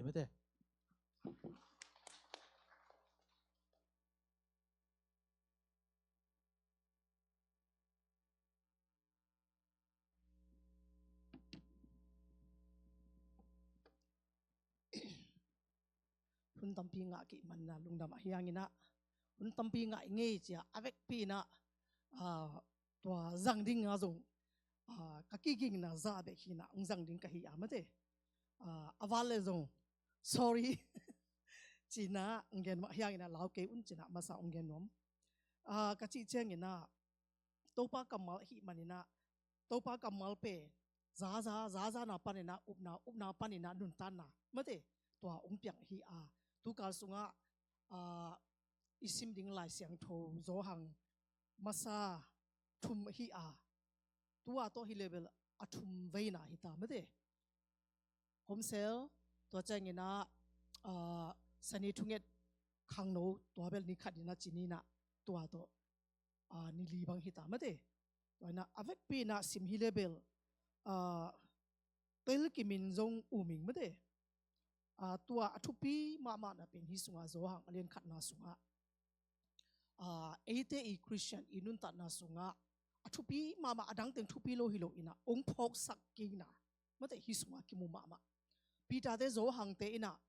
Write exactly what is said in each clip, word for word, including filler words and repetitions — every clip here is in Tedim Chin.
Mate. Hun tampi ngah kik manin ah lungdam, ahi hangin ah hun tampi ngah i ngei ci-a a vekpi in ah, ah, tua zang ding a zong, ah, ka kigingna zah bek hi in ah hong zang ding ka hi a, mate. Ah, a van le zong sorry ci-in ah hong gen mah, ahi hangin ah lau kei un ci-in ah masa hong gen nuam. Ah, ka cih ciangin ah Topa kammal ahih manin ah, Topa kammal pen zaza, zaza na panin ah upna, upna panin ah nuntakna, mate, tua hong piang ahi a, tukal sungah, ah, i sim ding Lai Siangtho Johan masa thum ahi a, tua tawh hi leh bel a thum veina hi ta, mate. Komsel, tua ciangin ah, ah, Sani thunget khangno, tua bel ni khat in ah ci ni in ah, tua tawh, ah, ni li bang hi ta, mate. Tua in ah a vekpi in ah sim hi leh bel, ah, tel kimin zong um ing, mate. Ah, tua a thupi mahmahna pen hih sungah Johan a lian khatna sungah, ah, eite i Khristian i nuntakna sungah a thupi mahmah, a dang teng thupi lo hi lo in ah hong phawksak kikna, mate, hih sungah kimu mahmah. Peter-te, Johan-te in ah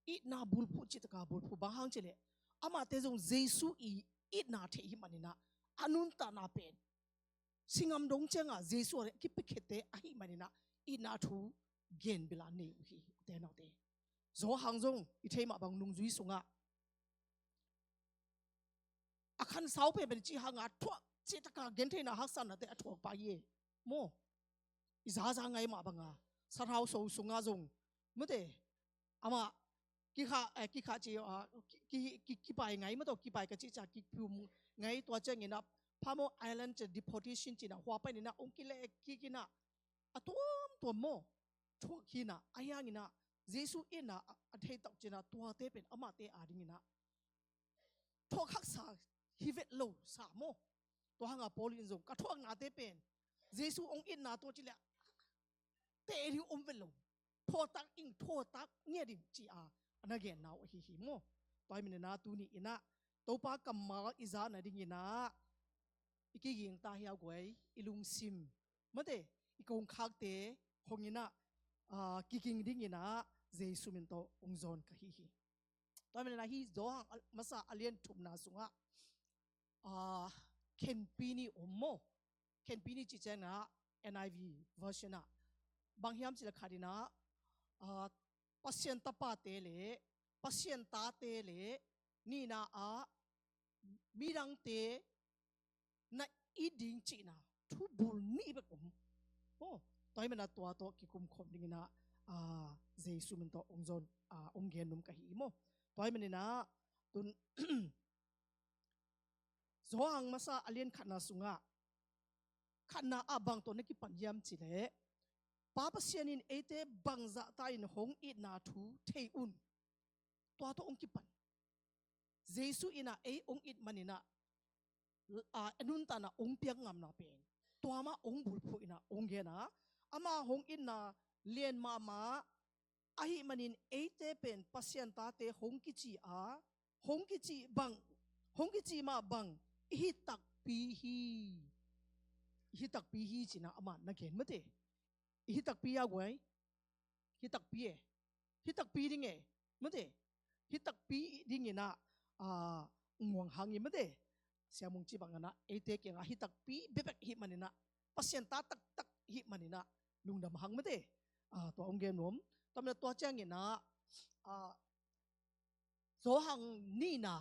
itna bulphuh, cih taka bulphuh, bang hang cih leh amahte zong Jesu i itna thei ahih manin ah a nuntakna pen singam dong ciangah Jesu a kipiakhete ahih manin ah itna thu gen bel a nei uh hi, ute naute. Johan zong i thei mah bang nungzui sungah a khansau penpen cih hanga thuak, cih taka gentheihna haksatnate a thuak pa hi e. Maw, i zaza ngai mah banga sathau so sungah zong, mate, amah kikha, eh, kikha ci, ah, ki, ki, ki, kipai ngai, mate, kipai ka cih ciang kiphum ngai, tua ciangin ah Patmos Island ci, deportation ci-in ah hua panin ah hong kileh kik in ah a tuamtuam, maw, thuak hi in ah, ahi hangin ah Jesu itna a, a thei tak ci-in ah tuate pen amahte adingin ah thuak haksa hi vet lo sa, maw. Tua hanga Paul in zong ka thuaknate pen Jesu hong itna tawh ci leh teh ding om vet lo, thawhtak ing, thawhtak ngiat ing ci-a a na genna uh ahi hi, maw. Tua ahih manin ah tuni in ah Topa kammal i za nadingin ah i kiging ta hi a guai, i lungsim, mate, i kongkhakte hong in ah, ah, kiging dingin ah Jesu min tawh hong zawn ka hi hi. Tua ahih manin ah hih Johan a, masa a lian thumna sungah, ah, khenpi nih om, maw. Khenpi nih cih ciangin ah N I V version ah bang hiam cih leh khat in ah, ah, Pasian tapate le Pasian tate le nihna ah midangte na it ding cihna thubul nih bek om. Oh, tua ahih manin ah tua tawh kikum khawm dingin ah, ah, Jesu min tawh hong zawn, ah, hong gen nuam ka hi, maw. Tua ahih manin ah tun Johan masa a lian khatna sungah khatna ah bang tawh na kipan hiam cih leh, Pa Pasian in eite bangzahta in hong itna thu thei un. Tua tawh hong kipan. Jesu in ah ei hong it manin ah, a, a nuntakna hong piak ngamna pen tua mah hong bulphuh in ah hong gen a, ama hong itna lian mahmah ahih manin eite pen Pasian tate hong kici a, hong kici bang, hong kici mah bang i hi takpi hi. I hi takpi hi ci-in ah amah na gen, mate. I hi takpi a guai. Hi takpi e. Hi takpi ding e, mate. Hi takpi dingin ah, ah, muang hang hi, mate. Sia Mung ci bangin ah eite kiangah hi takpi bekbek ahih manin ah, Pasian ta taktak ahih manin ah lungdam hang, mate. Ah, tua hong gen nuam. Tua manin ah tua ciangin ah, ah, Johan nihna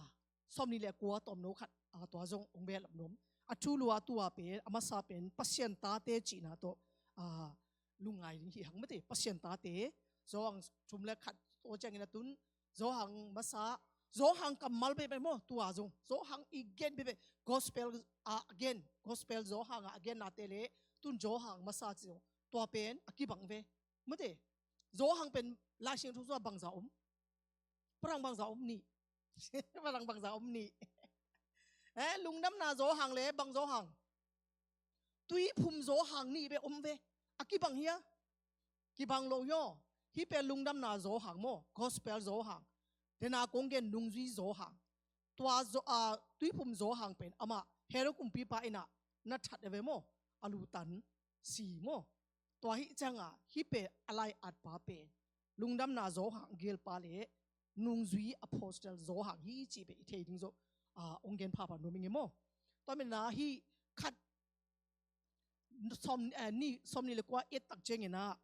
sawmnih le kua tawmno khat, ah, tua zong hong behlap nuam. A thulu ah tua pen, a masa pen Pasian tate cihna tawh, ah, lungngai ding hi hang, mate. Pasian tate, Johan thum le khat, tua ciangin ah tun Johan masa, Johan kammal bekbek, maw, tua zong Johan i gen bekbek, gospel, ah, a gen, gospel Johan ah a gennate le tun Johan masa ci zong tua pen a kibang ve, mate. Johan pen Lai Siangtho sungah bangza om? Farang bangza om? Nih. Farang bangza om? Nih. Eh, lungdamna Johan le bang Johan? Tuiphum Johan nih bek om ve. A kibang hia? Kibang lo hi aw. Hih pen lungdamna Johan maw, gospel Johan. Dena kong gen nungzui Johan. Tua zo, a, tuiphum Johan pen amah Herod kumpipa in ah na that a ve maw, a lutan si maw. Tua hih cianga hih pen a lai-atpa pen lungdamna Johan gelpa le nungzui apostle Johan hi cih pen i thei ding zo, a, ong gen phapha nuam ing e maw. Tua manin ah hih khat sawm, eh, ni, sawmnih le kua et tak ciangin ah,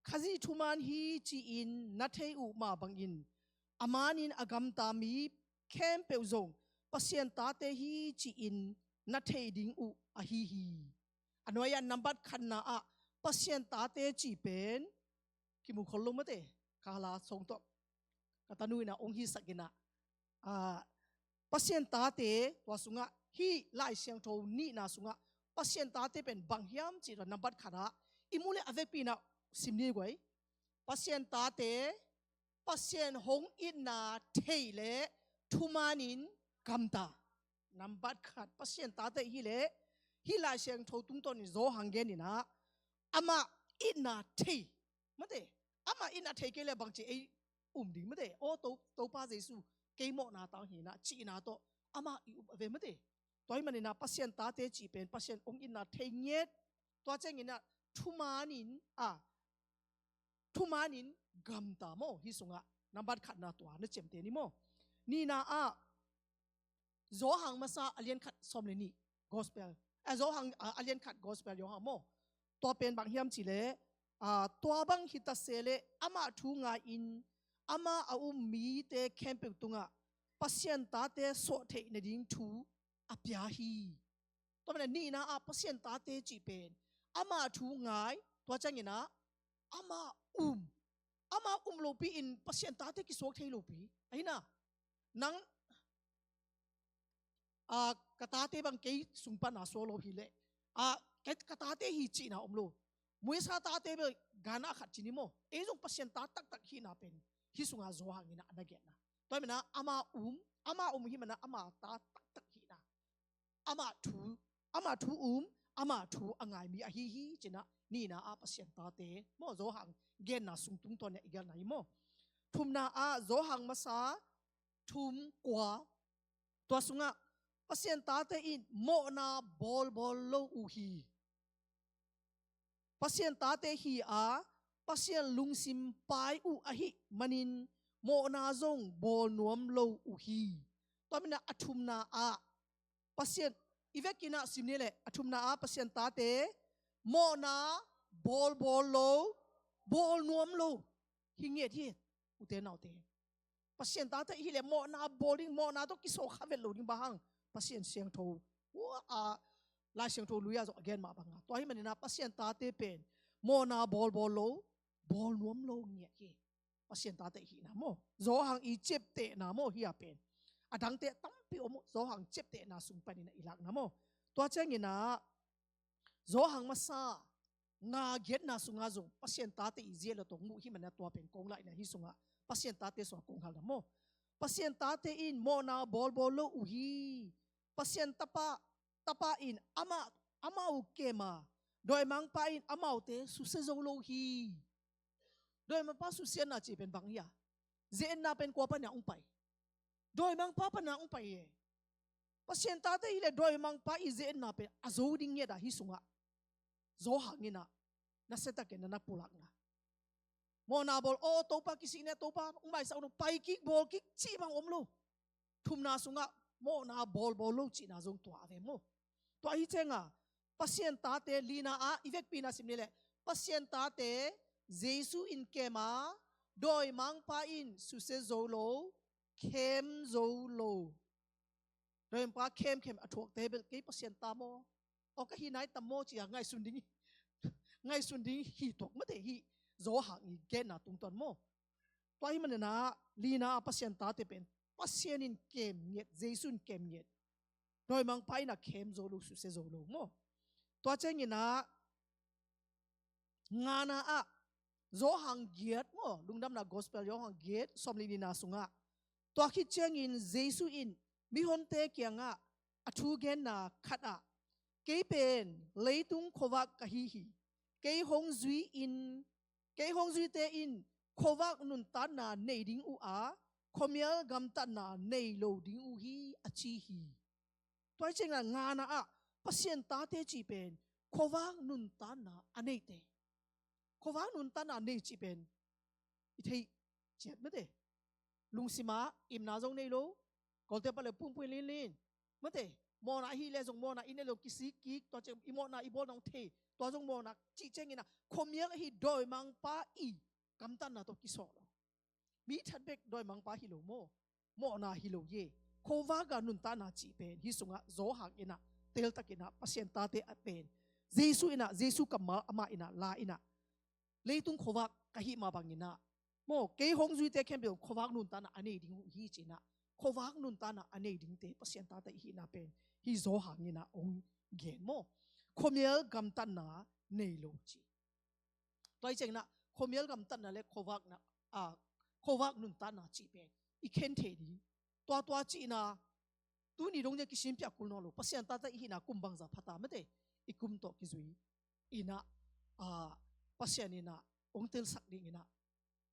Khazih thuman hi ci-in na thei uh mah bangin a manin a gamta mi khempeuh zong Pasian tate hi ci-in na thei ding uh ahi hi. A nuai-ah nambat khatna ah Pasian tate cih pen kimu khol lo mate, ka la song tawh ka tanu in ah ong hisak in ah, ah, Pasian tate tua sungah hih Lai Siangtho nihna sungah Pasian tate pen bang hiam cih tua nambat khatah i mu le a vekpi in ah sim ni guai. Pasian tate, Pasian hong itna thei le thumanin gamta. Nambat khat Pasian tate hi le hih Lai Siangtho tungtawnin Johan gen in ah amah itna thei mate, amah itna thei kei le bangci ei um ding mate. Aw, To, Topa Jesu, kei mawhna tang hi in ah cihna tawh amah i up a ve mate. Tua hih manin ah Pasian tate cih pen Pasian hong itna thei ngiat. Tua ciangin ah thumanin, a, thumanin gamta maw, hih sungah nambat khatna tua na ciamteh ni maw. Nihna ah Johan masa a lian khat sawm le nih gospel, a, Johan, a, a lian khat gospel Johan maw. Tua pen bang hiam cih le, a, tua bang hi ta se le amah thu ngai-in amah a um mite khempeuh tungah Pasian tate suah theih nading thu a pia hi. Tua manin ah nihna ah Pasian tate cih pen amah thu ngai, tua ciangin ah amah um, amah um lopi in Pasian tate kisuak thei lopi ahi na. Nang, a, ka tate bang kei sung pana suak lo hi leh, a, ka, ka tate hi cihna om lo. Muisa tate bel gana khat ci ni maw. Ei zong Pasian ta taktak hihna pen hih sunga Johan in ah na genna. Tua manin ah amah um, amah um hih manin ah amah ta taktak hihna, amah thu, amah thu um, amah thu a ngai mi ahi hi ci-in ah nihna ah Pasian tate maw Johan genna sung tungtawn in ah i gelhna hi maw. Thumna ah Johan masa thum kua, tua sungah Pasian tate in mawhna bawlbawl lo uh hi. Pasian tate hi a, Pasian lungsim pai uh ahih manin mawhna zong bawl nuam lo uh hi. Tua manin ah a thumna ah Pasian, i vekin ah sim ni leh, a thumna ah Pasian tate mawhna bawlbawl lo, bawl nuam lo hi ngiat hi, ute naute. Pasian tate i hih leh mawhna bawl ding, mawhna tawh kisawlkha vet lo ding, bang hang, Pasian siangtho, ua, a, Lai Siangtho lui ah zong a gen mah banga. Tua hih manin ah Pasian tate pen mawhna bawlbawl lo, bawl nuam lo ngiat hi. Pasian tate i hihna maw, Johan i ciaptehna maw, hih a pen a dangte tampi om, Johan ciaptehna sung panin ah i lakna maw. Tua ciangin ah Johan masa nga giatna sungah zong Pasian tate i zia lo tawh muh hih manin ah tua pen kong lah in ah hih sungah Pasian tate sungah kong hal na maw. Pasian tate in mawhna bawlbawl lo uh hi. Pasian tapa, tapa in amah, amau kem a, dawimangpa in amaute susia zo lo hi. Dawimangpa susiatna cih pen bang hi a, ze-etna pen kua panin ah hong pai? Dawimangpa panin ah hong pai e. Pasian tate hi leh dawimangpa i ze-etna pen a zo ding ngiat ah hih sungah Johan in ah nasia takin ah na pulakna. Mawhna bawl, aw, Topa kisih ni, Topa hong maisak un, pai kik, bawl kik cih bang om lo. Thumna sungah mawhna bawlbawl lo cihna zong tua a ve maw. Tua hi cianga Pasian tate, lina ah i vekpi in ah sim ni leh, Pasian tate Jesu in kem a, dawimangpa in susia zo lo, kem zo lo. Dawimangpa khemkhem a thuakte bel kei Pasian ta maw, aw, ka hi nai tam maw ci-a ngaihsun ding, ngaihsun ding hi tuak mate, hih Johan i genna tungtawn maw. Tua hih manin ah lina ah Pasian tate pen Pasian in kem ngiat, Jesu in kem ngiat, dawimangpa in ah kem zo lo, susia zo lo maw. Tua ciangin ah ngana ah Johan giat maw, Lungdamna Gospel Johan giat sawm le nihna sungah, tua khit ciangin Jesu in mihonte kiangah a thu genna khatah, kei pen leitung khuavak ka hi hi. Kei hong zui in, kei hong zuite in khuavak nuntakna nei ding uh a, khuamial gamtatna nei lo ding uh hi, a ci hi. Tua hi ciangin ah ngana ah Pasian tate cih pen khuavak nuntakna a neite. Khuavak nuntakna nei cih pen i theih ciat mate. Lungsima imna zong nei lo. Kolte pale pungpui linlin mate. Mawhna ahi le zong mawhna i nei lo, kisik kik, tua ciang i mawhna i bawl nong thei. Tua zong mawhna cih ciangin ah khuamial ahi dawimangpa i gamtatna tawh kisawh lo. Mi that bek dawimangpa hi lo maw? Mawhna hi lo ye. Khuavak a nuntakna cih pen hih sungah Johan in ah teltakin ah Pasian tate a pen Jesu in ah, Jesu kammal amah in ah la in ah, leitung khuavak ka hih mah bangin ah maw, kei hong zuite khempeuh khuavak nuntakna a nei ding uh hi ci-in ah, khuavak nuntakna a nei dingte Pasian tate i hihna pen hih Johan in ah hong gen maw. Khuamial gamtatna nei lo ci. Tua hi ciangin ah khuamial gamtatna le khuavakna, a, khuavak nuntakna cih pen i khen thei ding. Tua tua cihna tuni dong zia kisin piak kul nawn lo. Pasian tate i hihna kum bangza pha ta mate. I kum tawh kizui in ah, a, Pasian in ah hong telsak dingin ah,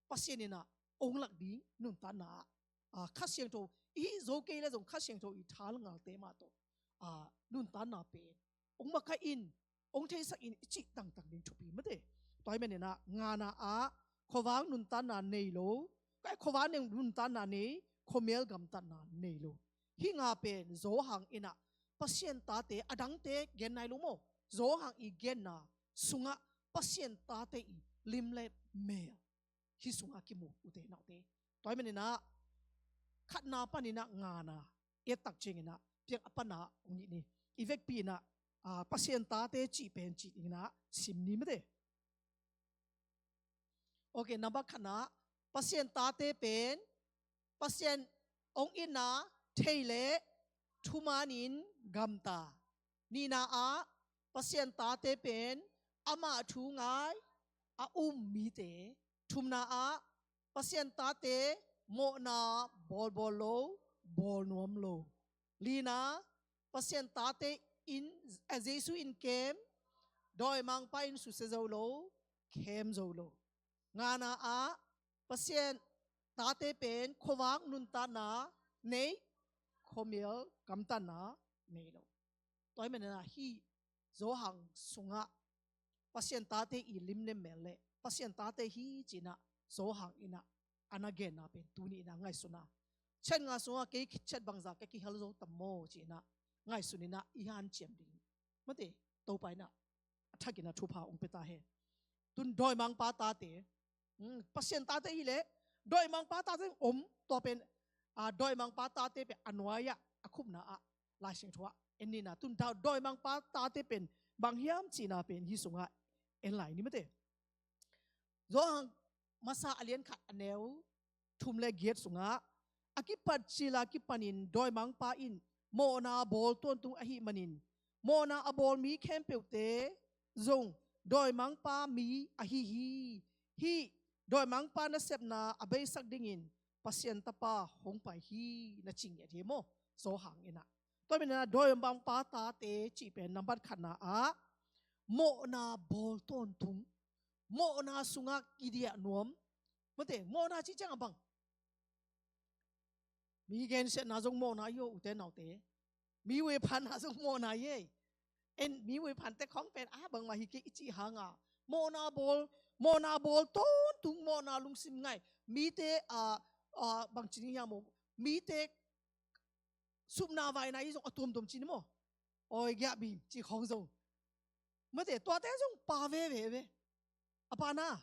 Pasian in ah hong lak ding nuntakna ah, a, Kha Siangtho i hih zo kei le zong Kha Siangtho i thalngalte mah tawh, a, nuntakna pen hong makaih in, hong theisak in i cih tangtang ding thupi mate. Tua hi manin ah ngana ah khuavak nuntakna nei lo, khuavak nuntakna nei, khuamial gamtatna nei lo. Hih nga pen Johan in ah Pasian tate a dangte gen nai lo maw. Johan i genna sungah Pasian tate i lim le mel hih sungah kimu ute naute. Tua hi manin ah khatna panin ah ngana i et tak ciangin ah piang a pan ah hong it ni. I vekpi in ah, a, Pasian tate cih pen cih dingin ah sim ni mate. Ok, nambat khatna ah Pasian tate pen Pasian hong itna thei le thumanin gamta. Nihna ah Pasian tate pen amah thu ngai a um mite. Thumna ah Pasian tate mawhna bawlbawl lo, bawlnuam lo. Lina, Pasian tate in, a, Jesu in kem, dawimangpa in susia zo lo, kem zo lo. Ngana ah Pasian tate pen khuavak nuntakna nei, khuamial gamtatna nei lo. Tua hi manin ah hih Johan sungah Pasian tate i lim le mel le Pasian tate hi ci-in ah Johan in ah a na genna pen tuni in ah ngaihsun a, chat nga sungah kei chat bangza ka kihel zo tam maw ci-in ah ngaihsun in ah i hanciam ding mate. Topa in ah a thakin ah thupha hong pia ta hen. Tun dawimangpa tate, um, Pasian tate hi leh dawimangpa tate om, tua pen, a, dawimangpa tate pen a nuai-ah a khupna ah Lai Siangtho ah en ni in ah, tun dawimangpa tate pen bang hiam cihna pen hih sungah en lai ni mate. Johan masa a lian khat a neu thum le giat sungah a kipat cil a kipanin dawimangpa in mawhna bawl tawntung ahih manin mawhna a bawl mi khempeuhte zong dawimangpa mi ahi hi. Hih dawimangpa nasepna a beisak dingin Pasian Tapa hong pai hi na ci ngiat hi maw. Johan in ah. Tua hi manin ah dawimangpa tate cih pen nambat khatna ah mawhna bawl tawntung, mawhna sungah kidiah nuam mate. Mawhna cih ciang a bang, mi gensiatna zong mawhna hi aw ute naute. Mi veiphatna zong mawhna hi ei. En mi veiphat tek khawng pen a bangmah hi kei i cih hang a, mawhna bawl, mawhna bawl tawntung, mawhna lungsim ngai, mite, a, a, bang ci ding hiam maw, mite supna vaina i zong a tuamtuam ci ni maw. Oi giah bim ci khawng zong mate. Tuate zong pa veve ve. A pa na,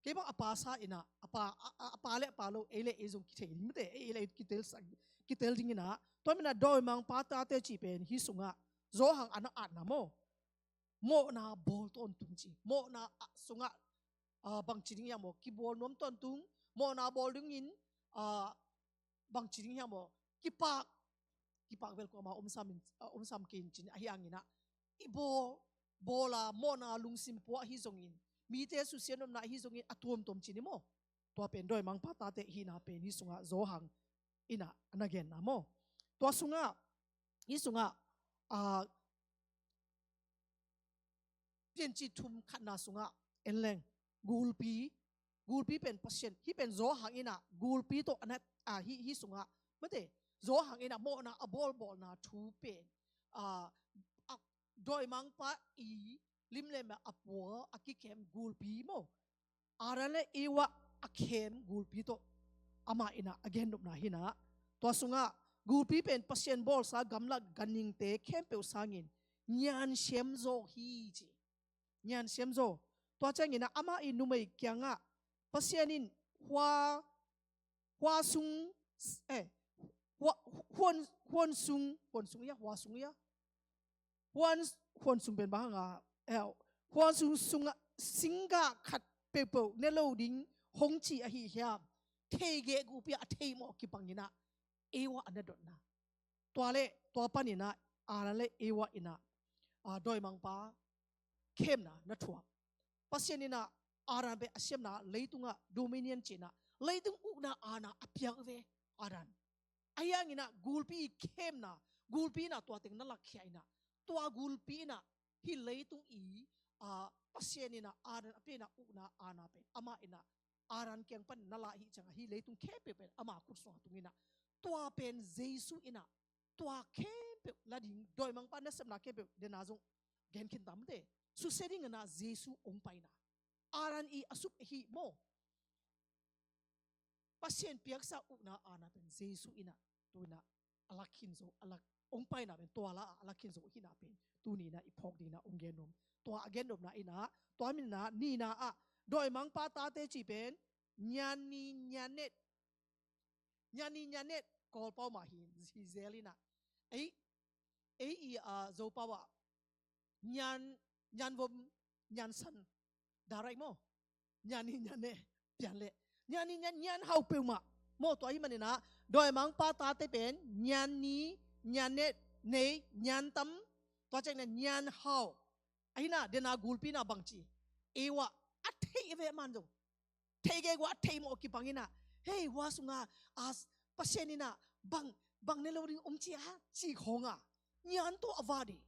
kei bang a pa sa in ah, a pa, a, a, a pa le a pa lo, ei le ei zong kithei ding mate, ei le ei kitel sa, kitel ding in ah. Tua hi manin ah dawimangpa tate cih pen hih sungah Johan a na atna maw, mawhna bawl tawntung ci. Mawhna, a, sungah, a, bang ci ding hiam maw, kibawl nuam tawntung, mawhna bawl dingin, a, bang ci ding hiam maw, kipak, kipak vel kuamah om sam in, a, om sam kei in ci-in ahi hangin ah, i bawl, bawl a mawhna lungsim pua ahi zongin, mite susia nopna ahi zongin a tuamtuam ci ni maw. Tua pen dawimangpa tate hihna pen hih sungah Johan in ah a na genna maw. Tua sungah, hih sungah, a, Piancil thum khatna sungah en leng, gulpi, gulpi pen Pasian, hih pen Johan in ah gulpi tawh a na, a, hih, hih sungah, mate, Johan in ah mawhna a bawlbawlna thu pen, a, a, dawimangpa i lim le mel a puak a kikem gulpi maw, Adam le Eva a kem gulpi tawh amah in ah a gennopna hi in ah. Tua sungah gulpi pen Pasian bawlsa gamlak ganningte khempeuh sangin nyan siamzaw hi ci. Nyan siamzaw. Tua ciangin ah amah i numei kiangah Pasian in hua, hua sung, eh, hua, huan, huan sung, huan sung ia, hua sung ia. Huan, huan sung pen bang hang a, eh, huan sung sungah singgah khat peuhpeuh ne lo ding hong ci ahi hiam? Theigeh gulpi ah a theih mawh kipang in ah Eva a na dotna. Tua le, tua panin ah Adam le Eva in ah, a, dawimangpa kemna na thuak. Pasian in ah Adam pen a siamna leitungah dominion ci in ah, leitung ukna aana a piak ve Adam. Ahi hangin ah gulpi i kemna, gulpi in ah tua teng na lakkhia in ah, tua gulpi in ah hih leitung i, a, Pasian in ah Adam a pia in ah ukna aana pen amah in ah Adam kiang pan na la ahih ciangah hih leitung khempeuh pen ama khut sungah tung in ah, tua pen Jesu in ah tua khempeuh la ding, dawimangpa nasepna khempeuh den a zong gen khin ta mate. Susia dingin ah Jesu ong paina. Adam i a sup ahi maw, Pasian piaksa ukna aana pen Jesu in ah tu in ah a lak khin zo, a lak, ong paina pen tua la a lak khin zo hi in ah pen tuni in ah i phawk ding in ah ong gen nuam. Tua a gennopna in ah, tua min in ah nihna ah dawimangpa tate cih pen nyan ni nyan net, nyan ni nyan net, Kawlpau mah hi, hi zel in ah. Ei, ei i, a, Zopau ah nyan, nyan vom, nyan san, direct maw. Nyan ni nyan ne, pian leh nyan ni nyan, nyan hau peuhmah maw. Tua ahih manin ah dawimangpa tate pen nyan ni nyan net nei, nyan tam, tua ciang in ah nyan hau. Ahi in ah den a gulpi in ah bang ci, Eva a theih ve man zong, theigeh gua a theih mawh kipang in ah, hei, hua sungah, a, Pasian in ah bang, bang ne lo ding om ci a, ci khawng a, nyan tawh a va ding.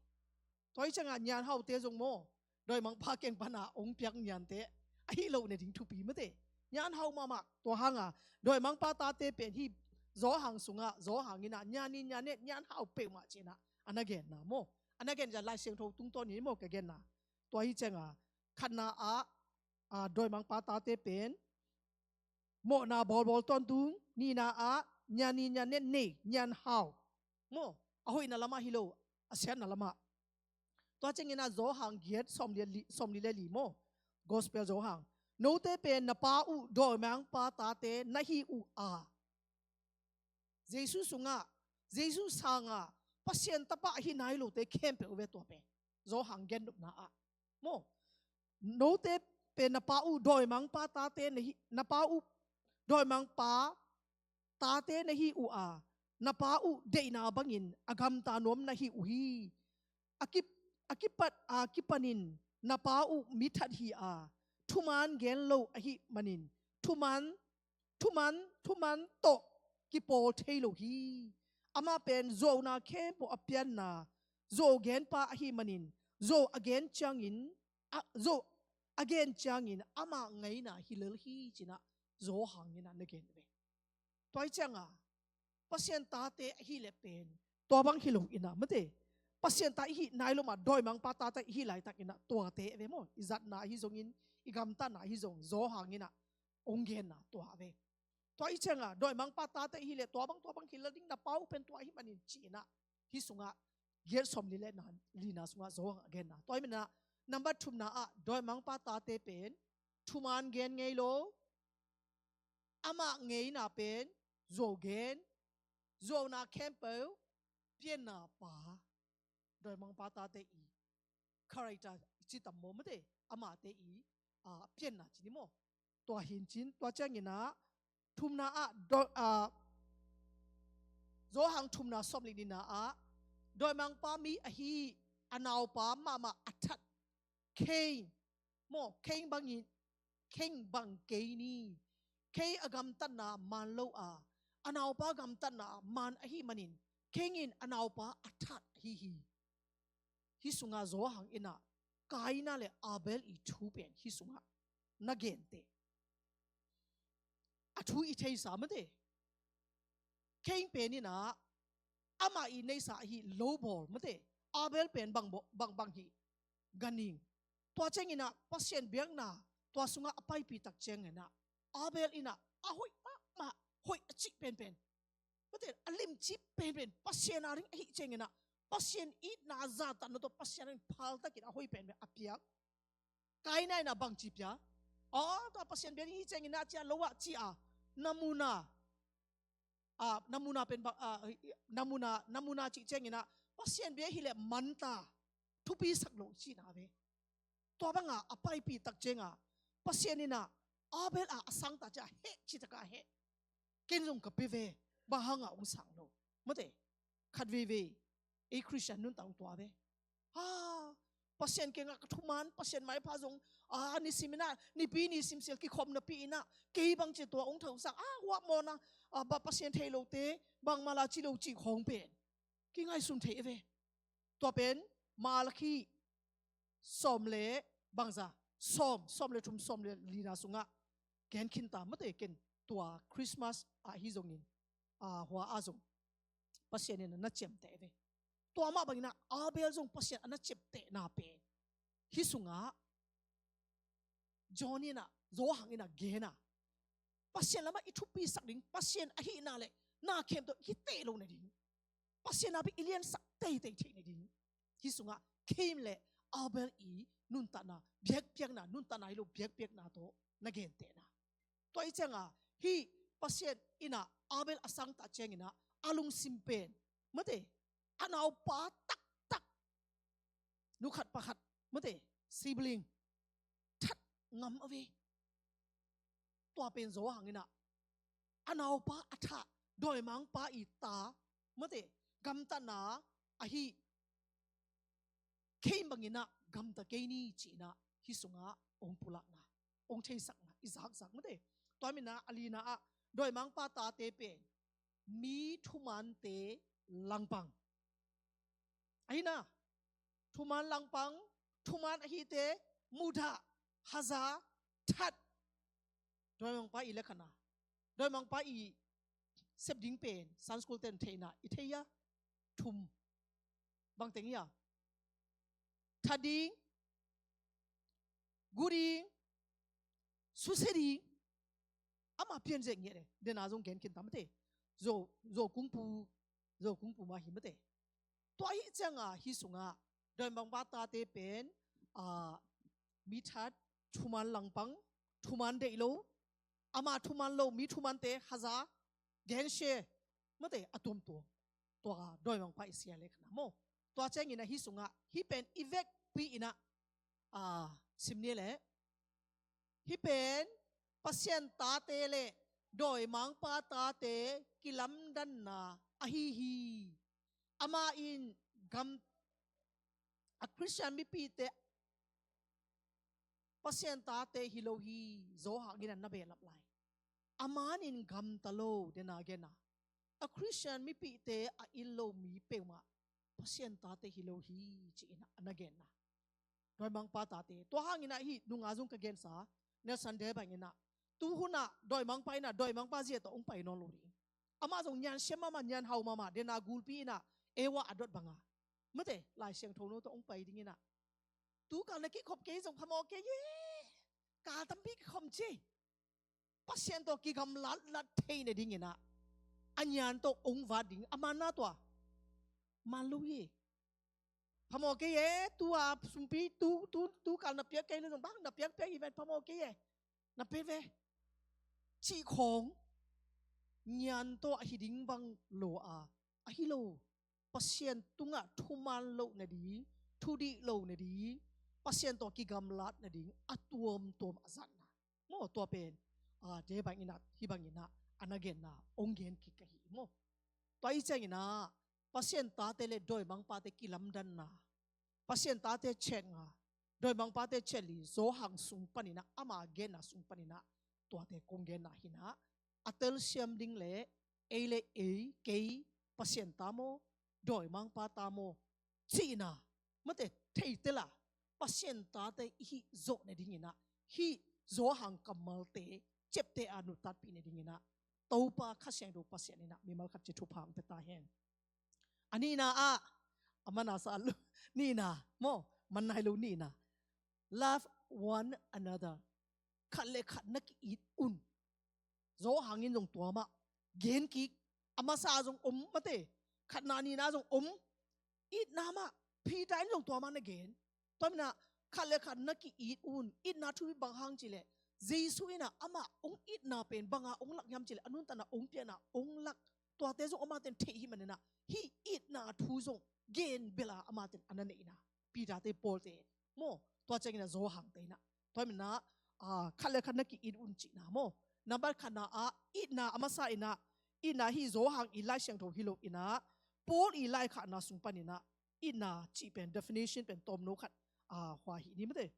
Tua hi ciangah nyan haute zong maw, dawimangpa kiang pan a ong piak nyante ahi loh ne ding thupi mate. Nyan hau mahmah. Tua hang a dawimangpa tate pen hih Johan sungah, Johan in ah nyan ni nyan net, nyan hau peuhmah ci in ah a na genna maw. A na gen zah Lai Siangtho tungtawn in maw ka genna. Tua hi ciangah khatna ah, a, dawimangpa tate pen mawhna bawlbawl tawntung, nihna ah nyan ni nyan net nei, nyan hau maw. A hoihna lamah hi lo, a siatna lamah. Tua ciangin ah Johan giat sawmli le li, sawmli le li maw. Gospel Johan. Note pen na pa uh dawimangpa tate na hi uh a. Jesu sungah, Jesu sangah Pasian tapa ahi nai lote khempeuh ve tua pen. Johan gennopna ah maw. Note pen na pa uh dawimangpa tate na hi, na pa uh dawimangpa tate na hi uh a, na pa uh deihna bangin a gamta nuam na hi uh hi. A ki, a kipat a kipanin na pa uh mi that hi a, thuman gen lo ahih manin thuman, thuman, thuman tawh kipawl thei lo hi. Amah pen zuauna khempeuh a pianna zuau genpa ahih manin, zuau a gen ciangin, a, zuau a gen ciangin amah ngaina hi lel hi ci in ah Johan in ah na gen ve. Tua hi ciangah Pasian tate ahi leh pen tua bang hi lo in ah mate. Pasian ta i hih nai lo mah, dawimangpa tate i hih laitak in ah tuate ve maw. I zatna ahi zongin, i gamtatna ahi zong Johan in ah ong genna tua ve. Tua hi ciangah dawimangpa tate i hih leh tua bang, tua bang hi lel ding, na pa uh pen tua ahih manin ci in ah hih sungah giat sawmli le na, lina sungah Johan a genna. Tua ahih manin ah number thumna ah dawimangpa tate pen thuman gen ngei lo, amah ngeina pen zuau gen, zuauna khempeuh pianna pa. Dawimangpa tate i character i ci tam maw mate, amate i, a, pianna ci ni maw. Tua hi in cin, tua ciangin ah thumna ah, dawi, a, Johan thumna sawmli nina ah dawimangpa mi ahi a naupa mahmah a that Cain maw, Cain bangin, Cain bang kei ni. Cain a gamtatna man lo a, a naupa gamtatna man ahih manin Cain in a naupa a that ahi hi. Hih sungah Johan in ah Kaina le Abel i thu pen hih sungah na gente. a thu i theisa mate. Cain pen in ah amah i neisa ahi lo bawl mate. Abel pen bang baw-, bang, bang hi ganhing. Tua ciangin ah Pasian biakna tua sungah a paipih tak ciangin ah Abel in ah a hoih mahmah, hoih a cih penpen mate, a limci penpen, Pasian a ding ahih ciangin ah Pasian itna a zahtakna tawh Pasian a ding phaltakin a hoih penpen a piak. Kaina in ah bangci pia? Aw, tua Pasian biak ding hi ciangin ah ci a lo ah ci a, namuna, a, namuna pen bang, a, namuna, namuna cih ciangin ah Pasian biak hileh manta, thupisak lo cihna ve. Tua banga a paipih tak cianga Pasian in ah Abel a, a sangta ciah heh, citak a heh. Ken zong ka pia ve, bang hanga hong sang lo mate. Khat veivei ei Khristian nuntak hong tua ve. Ha, Pasian kiangah ka thuman, Pasian maipha zong, a, nisim in ah, nipi nisim sial kikhop napi in ah kei bang ci tua hong thausak, a, huap mawna, a, ba Pasian thei lote bangmah la ci lo cih khawng pen kingaihsun thei a ve. Tua pen Malakhi sawm le bangza, sawm, sawm le thum, sawm le lina sungah gen khinta mate. Ken tua Christmas ah hi zongin, a, hua ah zong Pasian in a na ciamteh ve. Tua mah bangin ah Abel zong Pasian a na ciamtehna pen hih sungah John in ah, Johan in ah gen a, Pasian lamah i thupisak ding, Pasian ahihna le na khempeuh i kiteh lo nading, Pasian a bek i liansak teitei theih nading, hih sungah Cain le Abel i nuntakna, biakpiakna, nuntakna hi lo biakpiakna tawh na gentehna. Tua i cianga hih Pasian in ah Abel a sangta ciangin ah a lungsim pen mate, a naupa taktak, nu khat pa khat mate, sibling, that ngam a ve. Tua pen Johan in ah a naupa a thah, dawimangpa i ta mate, gamtatna ahi Cain bangin ah gamta kei ni ci-in ah hih sungah hong pulakna, hong theisakna i zakzak mate. Tua manin ah a lina ah dawimangpa tate pen mi thumante langpang, ahi na, thuman langpang, thuman ahite mudah, haza, that. Dawimangpa i lekhana, dawimangpa i sep ding pen Sunday school ten theihna i thei a, thum. Bang teng hi a, that ding, gu ding, susia ding. Ama pian zek ngiat e, dena zong gen khin ta mate. Zo, zo kungpu, zo kungpu mah hi mate. Tua hi cianga hih sungah dawimangpa tate pen, a, mi that, thuman langpang, thuman deih lo, ama thuman lo, mi thumante haza, gensia mate, a tuamtuam. Tua dawimangpa i sia lekhana maw. Tua ciangin ah hih sungah hih pen i vekpi in ah, a, sim ni leh, hih pen Pasian tate le dawimangpa tate kilamdanna ahi hi. Ama in gam, a Khristian mipite Pasian tate hi lo hi, Johan in ah na behlap lai. A man in gamta lo, dena genna, a Khristian mipite a it lo mi peuhmah Pasian tate hi lo hi ci-in ah na genna. Dawimangpa tate. Tua hangin ah hih nunga zong ka gensa, Nelson Mandela bangin ah, tu hun ah dawimangpa in ah dawimangpa zia tawh hong pai nawn lo ding. Amah zong niansiam mahmah, nianhau mahmah, dena gulpi in ah Eva a dot banga mate, Lai Siangtho no tawh hong pai dingin ah, tu kal na kikhop kei zong phamawh kei e, kal tampi kikhop ci. Pasian tawh kigamlatlat theih nadingin ah a nian tawh hong vat ding, a manna tua man lo hi. Phamawh kei e, tu a sumpi, tu, tu, tu kal na piak kei le zong bang na piakpiak hi ven, phamawh kei e, na pia ve, cih khawng nian tawh ahi ding bang lo a, ahi lo. Pasian tungah thuman loh nading, thudih loh nading, Pasian tawh kigamlat nading a tuamtuam a zatna maw, tua pen, a, te bangin ah, hih bangin ah a na genna hong gen kik ka hi maw. Tua hi ciangin ah Pasian tate le dawimangpate kilamdanna, Pasian tate chet nga, dawimangpate chet li, Johan sung panin ah, ama genna sung panin ah, tuate kong genna hi-in ah, a telsiam ding le ei le ei, kei Pasian ta maw, dawimangpa ta maw, cihna mate, theitel a, Pasian tate i hih zawh nadingin ah hih Johan kammalte ciapteh a nuntakpih nadingin ah Topa Kha Siangtho Pasian in ah mimal khat ci thupha hong pia ta hen. A nihna ah, a manna sa a lu-, nihna maw, man nai lo nihna. Love one another. Khat le khat na ki-it un. Johan in zong tua mah gen kik. A masa zong om mate, khatna nihna zong om. Itna mah, Peter in zong tua mah na gen. Tua manin ah khat le khat na ki-it un. Itna thu hi bang hang cih leh, Jesu in ah amah hong itna pen bang a hong lak hiam cih leh, a nuntakna hong piakna hong lak, tuate zong amate'n theih hi manin ah, hih itna thu zong gen bel a amate'n a na neihna, Peter te, Paul te maw, tua ciangin ah Johan te in ah. Tua manin ah, ah, khat le khat na ki-it un cihna maw. Nambat khatna ah itna a masa in ah, itna hih Johan i Lai Siangtho hi lo in ah, Paul i laikhakna sung panin ah itna cih pen, definition pen tawmno khat, ah, hua hi ni mate.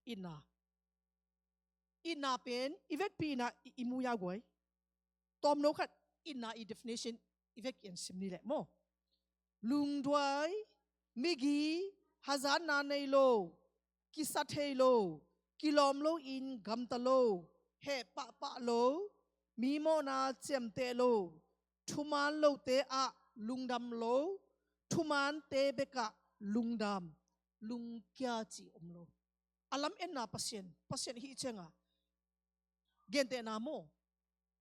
Itna. Itna pen i vekpi in ah i, i mu ya guai. Tawmno khat itna i definition i vekpi-in sim ni leh maw. Lungduai, migi, hazatna nei lo, kisa thei lo, kilawm loin gamta lo, heh pahpah lo, mi mawhna ciamteh lo, thuman lote ah lungdam lo, thumante bekah lungdam, lungkia cih om lo. A lam-enna Pasian, Pasian hih ciangah gentehna maw,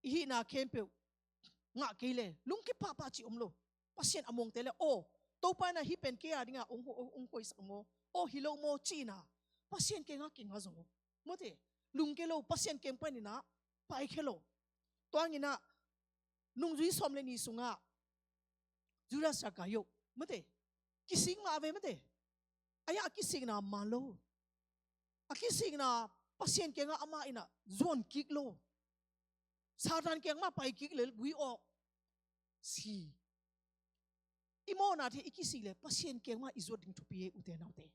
i hihna khempeuh ngah kei leh lungkia pahpah cih om lo. Pasian a muangte leh, aw, Topa in ah hih pen kei a dingah hong, hong, hong hoihsak maw, aw, hi lo maw cihna, Pasian kiangah kinga zaw. Mate, lungkia lo, Pasian kiang panin ah paikhia lo. Tua hangin ah nungzui sawm le nih sungah Judas Iskariot, mate, kisik mah ve mate. Ahi a kisikna man lo. A kisikna Pasian kiangah amah in ah zuan kik lo. Satan kiang mah pai kik leh gui awk. Si. I mawhnate i kisik leh Pasian kiang mah i zuat ding thupi hi, ute naute.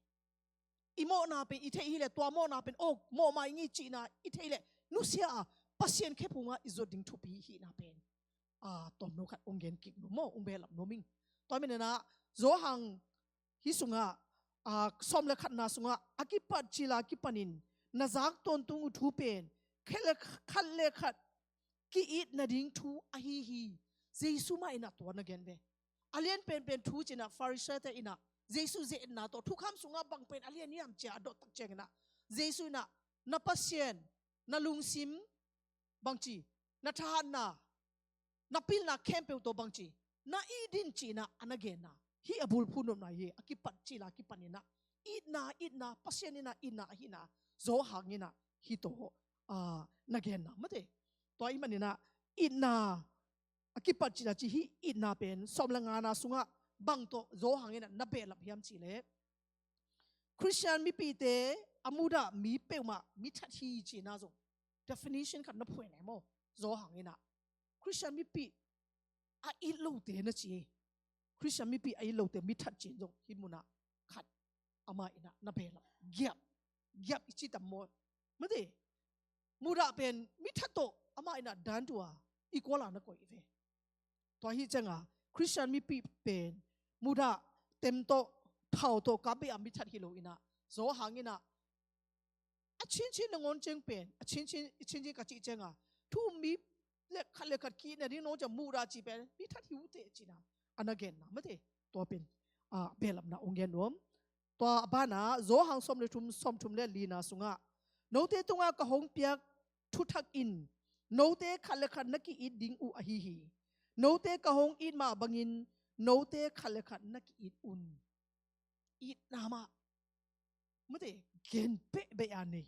I mawhna pen i theih hi leh, tua mawhna pen, aw, mawh mah ing hi cihna i theih leh, nusia a Pasian khephung ah i zuat ding thupi hihna pen, ah, tawmno khat hong gen kik nuam maw, hong behlap nuam ing. Tua manin ah Johan hih sungah, ah, sawm le khatna sungah, a kipat cil a kipanin na zak tawntung uh thu pen khat le, khat le khat ki-it nading thu ahi hi. Jesu mah in ah tua na gen ve. A lian penpen thu ci-in ah Pharisee-te in ah Jesu ze-etna tawh, thukham sungah bang pen a lian hiam ci-a a dot tak ciangin ah, Jesu in ah na Pasian, na lungsim bangci, na thahatna, na pilna khempeuh tawh bangci na it in ci-in ah a na genna. Hih a bulphuh nopna hi. A kipat cil a kipanin ah itna, itna, Pasian in ah itna ahihna Johan in ah hih tawh, ah, na genna mate. Tua ahih manin ah itna a kipat cil a ci, hih itna pen sawm le ngana sungah bang tawh Johan in ah na behlap hiam cih leh, Khristian mipihte a mudah mi peuhmah mi that hi cihna zong definition khat na phuai nai maw. Johan in ah Khristian mipih a it lote na ci hi. Khristian mipih a it lote mi that cih zong hih munah khat amah in ah na behlap. Giap, giap i ci tam maw. Mate, mudah pen mi that tawh amah in ah dan tua i kuala na koih ve. Tua hih ciangah Khristian mipih pen mudah, tem tawh, thau tawh ka bei a mi that hi lo in ah, Johan in ah a cincin nangawn ciang pen, a cincin, i cincin ka cih ciangah, thu mi le khat le khat ki-it nading nangawn ciang mudah cih pen mi that hi uh teh ci-in ah a na genna mate. Tua pen, ah, behlapna hong gen nuam. Tua a banah Johan sawm le thum, sawm thum le lina sungah, note tungah ka hong piak thuthak in note khat le khat na ki-it ding uh ahi hi. Note ka hong it mah bangin note khat le khat na ki-it un. Itna mah mate, gen pehpeh a nei.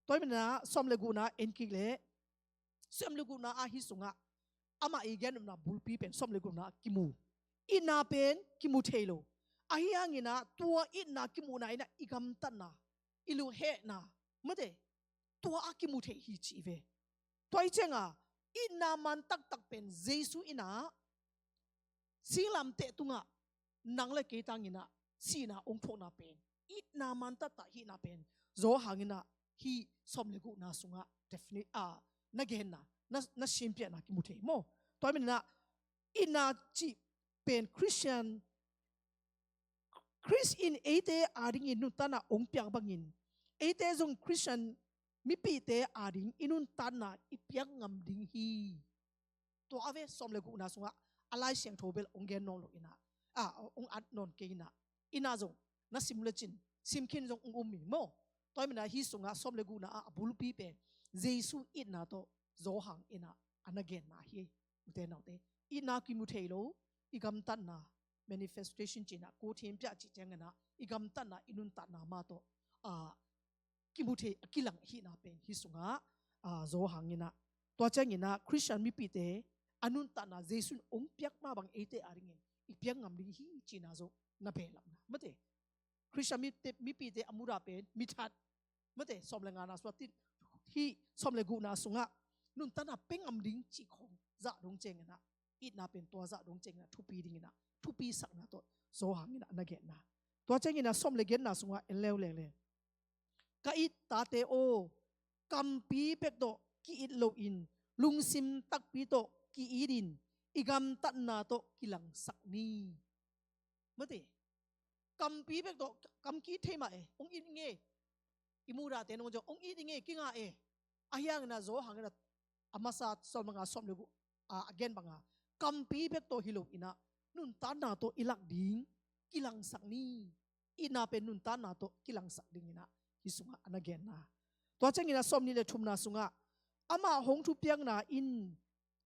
Tua ahih manin ah sawm le gukna en kik leh, sawm le gukna ah hih sungah amah i gen nopna bulpi pen sawm le gukna ah kimu. Itna pen kimu thei lo. Ahi hangin ah tua itna kimuhna in ah i gamtatna, i lunghehna mate, tua a kimu thei hi ci ve. Tua ahih ciangah itna man taktak pen Jesu in ah singlamteh tungah nang le kei tangin ah sihna hong thuakna pen, itna man taktak hihna pen Johan in ah hih sawm le gukna sungah definite, ah, na genna, na, na simpiakna kimu thei maw. Tua ahih manin ah itna cih pen Khristian, Khrist in eite adingin nuntakna hong piak bangin, eite zong Khristian mipihte ading i nuntakna i piak ngam ding hi. Tua a ve, sawm le gukna sungah a Lai Siangtho bel hong gen nawn lo inah, a, hong at nawn kei inah, inah zong na sim le cin, sim khin zong hong um ing maw. Tua hi manah hih sungah sawm le gukna ah a bulpi pen Jesu itna tawh Johan inah a na genna hi. Ute naute, itna kimu thei lo, i gamtatna, manifestation cinah, ko thempiah cih cianginah i gamtatna, i nuntakna mah tawh, a, kimu thei a kilang hihna pen hih sungah, a, Johan inah. Tua cianginah Khristian mipihte a nuntakna Jesu in hong piak mah bang eite adingin i piak ngam ding hi cihna zong na behlapna. Mate, Khristian mite, mipihte a mudah pen mithat. Mate, sawm le ngana sungah, hih sawm le gukna sungah nuntakna pia ngam ding cih khong zah dong cianginah, itna pen tua zah dong cianginah thupi dinginah, thupi sakna tawh Johan inah na genna. Tua cianginah sawm le giatna sungah en leuleu le, ka it tate aw, kampi bek tawh ki-it loin, lungsim takpi tawh ki-itin, i gamtatna tawh kilangsak ni. Mate, kampi bek tawh, kam ki-it thei mah e, hong it ing e. I mudahte nong zong hong it ing e, kinga e. Ahi hanginah Johan inah a masa sawm le nga, sawm le guk, a, a gen banga, kampi bek tawh hi loinah nuntakna tawh i lak ding kilangsak ni. Itna pen nuntakna tawh kilangsak dinginah hih sungah a na genna. Tua cianginah sawm nih le thumna sungah, amah hong thupiakna in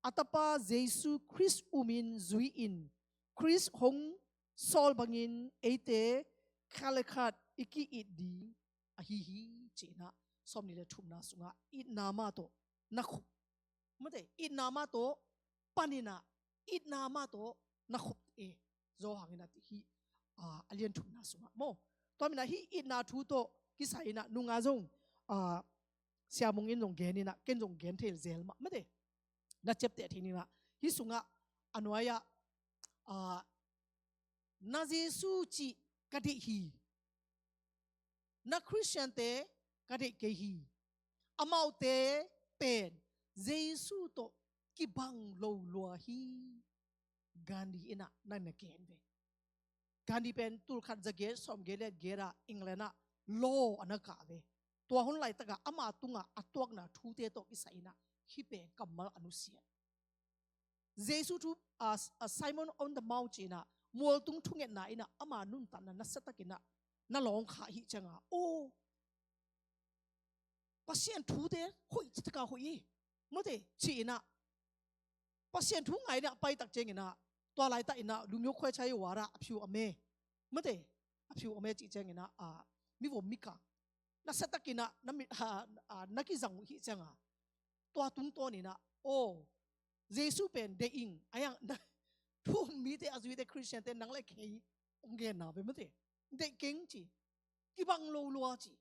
a Tapa Jesu Khrist umin zui-in, Khrist hong sawl bangin eite khat le khat i ki-it ding ahi hi, ci-inah sawm nih le thumna sungah itna mah tawh na khup. Mate, itna mah tawh paninah, itna mah tawh na khup e, Johan inah ti hi, a, a lian thumna sungah maw. Tua minah hih itna thu tawh kisai inah nunga zong, a, Sia Mung in zong gen inah, ken zong gen thei zel mah, mate, na ciapteh thei ninah. Hih sungah a nuai-ah, a, na Jesu cih ka deih hi. Na Khristiante ka deih kei hi. Amaute pen Jesu tawh kibang lo lua hi. Gandhi inah na na gen ve. Gandhi pen tulkhat zagiat sawmgiat le giat ah England ah law a na kah ve. Tua hun laitakah ama tungah a tuakna thute tawh kisai inah hih pen kammal a nusiat. Jesu thu, a, a Sermon on the Mount ci-inah, mualtung thungetna inah ama nuntakna nasiatakinah na lawngkhah hih cianga, aw, Pasian thute hoih citakah hoih hi. Mate, ci-inah Pasian thu ngai inah paitak cianginah, tua laitak inah lumyo khuai chai wara a phiu a me. Mate, a phiu a me cih cianginah, a, mivom mikang nasiatakinah na mi, a, a, na kizang uh hih cianga, tua tungtawninah, aw, Jesu pen deih ing, a yang, na, thu um mite a zuite Khristiante nang le kei hong genna ve, mate. Deih keng ci, kibang lo lua ci,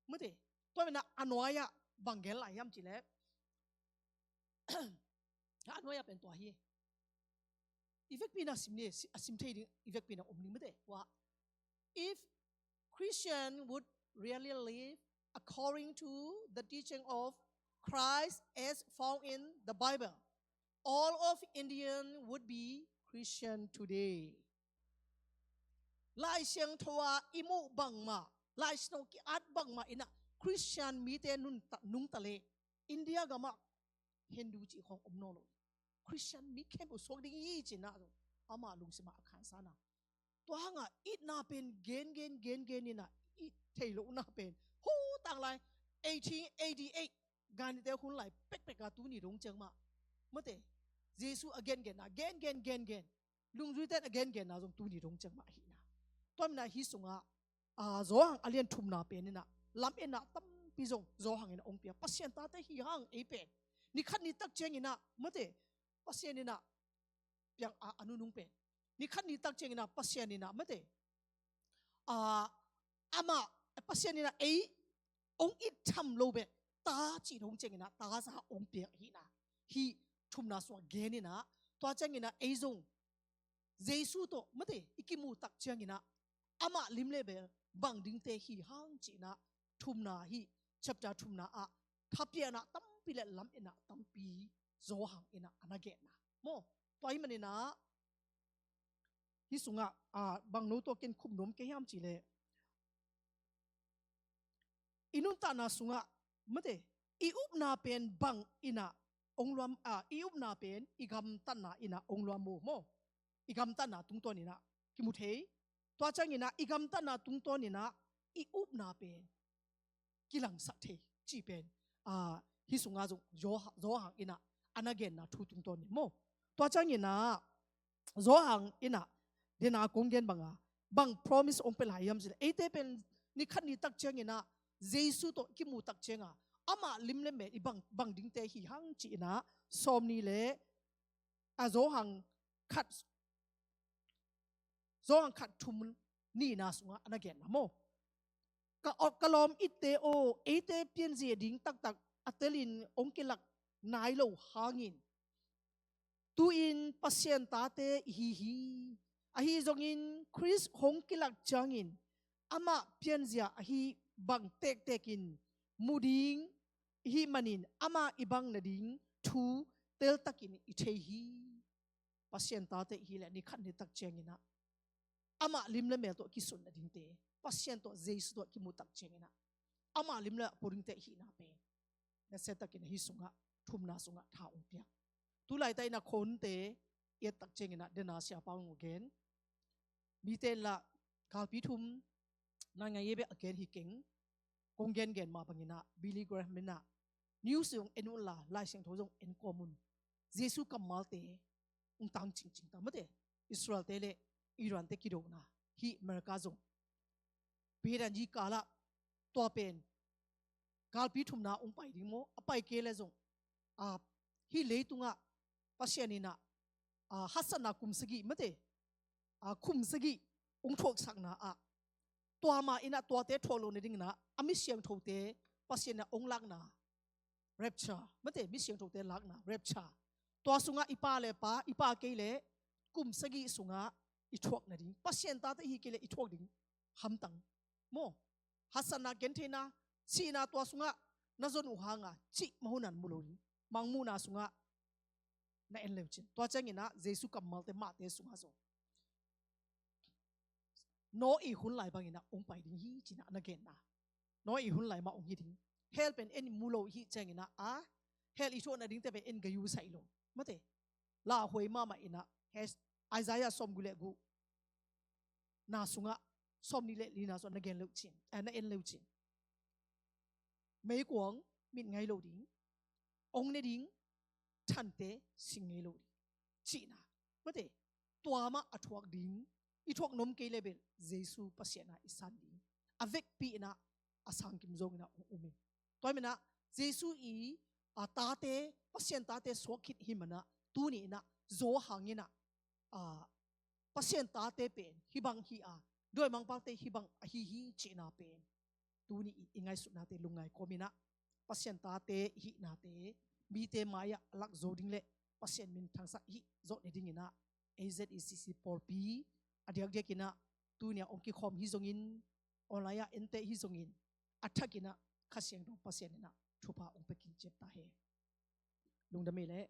mate. Tua minah a nuai-ah bang gen lai hiam cih leh, a nuai-ah pen tua hi. I vekpi inah sim ni, si-, a sim thei ding, i vekpi inah om ni, mate. Ua, if Christian would really live according to the teaching of Christ as found in the Bible, all of Indian would be Christian today. Lai Siangtho ah i muh bangmah, Lai Siangtho ki-at bangmah inah Khristian mite nungta, nungta leh India gamah Hindu cih khawng om nawn lo. Khristian mi khempeuh suak ding hi ci-inah zong ama lungsimah a khansana. Tua hangah itna pen gen gen gen gen inah, it thei lohna pen, hu, tanglai eighteen eighty-eight Gandhi-te hun lai pekpek a tuni dong ciang mah, mate, Jesu a gengenna gen gen gen gen, lungzuite in a gengenna zong tuni dong ciang mah ahihna. Tua minah hih sungah, a, Johan a lian thumna pen inah lam-etna tampi zong Johan inah hong pia. Pasian tate hi hang ei pen. Ni khat ni tak cianginah, mate, Pasian inah piang a, a nunung pen. Ni khat ni tak cianginah Pasian inah, mate, a, amah, Pasian inah ei hong it tham lo beh, ta cih dong cianginah ta za hong piak ahihna. Hih thumna sungah gen inah, tua cianginah ei zong Jesu tawh, mate, i kimu tak cianginah amah lim le bel bang dingte hi hang ci-inah thumna, hih chapter thumna ah thapiakna tampi le lam-etna tampi Johan inah a na genna. Maw, tua ahih maninah hih sungah, a, bang no tawh ken khup nuam kei hiam cih leh, i nuntakna sungah mate, i upna pen bang in ah ong luam, a, i upna pen i gamtatna in ah ong luam mu maw? I gamtatna tungtawn in ah kimu thei. Tua ciangin ah i gamtatna tungtawn in ah i upna pen kilangsak thei cih pen, a, hih sungah zong Zo-, Zohang in ah a na genna thu tungtawn in maw? Tua ciangin ah Zohang in ah, dena kong gen banga, bang promise ong pia lai hiam cih leh, eite pen ni khat ni tak ciangin ah Jesu tawh kimu tak cianga amah lim le mel i bang, bang dingte hi hang ci in ah, sawm ni le, a, Zohang khat, Zohang khat thum nihna sungah a na genna maw? Ka, ka lawm itte aw, eite pianzia ding taktak a telin ong kilak nai lo hangin tu-in Pasian tate i hi hi. Ahi zongin Khrist hong kilak ciangin amah pianzia ahi bang tektekin mu ding i hih manin amah i bang nading thu teltakin i thei hi. Pasian tate i hi leh ni khat ni tak ciangin ah amah lim le mel tawh kisun nadingte, Pasian tawh Jesu tawh kimu tak ciangin ah amah lim le a pua dingte i hihna pen nasia takin ah hih sungah, thumna sungah tha ong pia. Tulaitak in ah khonte i et tak ciangin ah dena siapa ong gen, mite in lah galpi thum na ngai e bek a gen hi keng. Kong gengen mah bangin ah Billy Graham in ah news zong en un la, Lai Siangtho zong en kawm un. Jesu kammalte ong tang cingcing ta, mate, Israelte le Irante kidona, hih America zong Biden yi kal ah tua pen galpi thumna ong pai ding maw, a pai kei le zong, a, hih leitungah Pasian in ah, a, haksatna kum sagih, mate, a, kum sagih ong thuaksakna ah, tua mah in ah tuate thuak loh nadingin ah a mi siangthote Pasian in ah ong lakna, rapture, mate, mi siangthote lakna, rapture. Tua sungah i pa le pa, i pa kei le kum sagih sungah i thuak nading, Pasian tate i hi kei le i thuak ding hamtang maw? Haksatna, gentheihna, sihna, tua sungah na zon uh hanga cih mah hun ah mu lo ding, mangmuhna sungah na en le uh cin. Tua ciangin ah Jesu kammalte mahte sungah zong Noah i hun lai bangin ah ong pai ding hi ci in ah na genna. Noah i hun lai mah ong hi ding. Hell pen en mu lo i hih ciangin ah, a, hell i thuak nadingte pen en gei uh sai lo, mate. Lauhuai mahmah in ah, Isaiah sawmguk le guk na sungah, sawmnih le lina sungah na gen le uh cin, eh, na en le uh cin. Meikuang mit ngei lo ding, ong ne ding thante sing ngei lo ding, cihna, mate. Tua mah a thuak ding, i thuak nuam kei le bel Jesu Pasian ah i san ding, a vekpi in ah a sangkim zong in ah ong um in. Tua ahih manin ah Jesu i, a, tate, Pasian tate suak khit hi manin ah tuni in ah Zohang in ah, a, Pasian tate pen hih bang hi a, duai mangpalte hih bang ahi hi cihna pen tuni i, i ngaihsutnate lungngai kawm in ah Pasian tate i hihnate mite mai-ah a lak zo ding le Pasian min thangsak hih zawh nadingin ah A Z E C C pawlpi a diakdiak in ah tuni a ong kikhawm hi zongin, online ah ente hi zongin, a thak in ah Kha Siangtho Pasian in ah thupha ong pia ciat ta hen. Lungdam ei leh.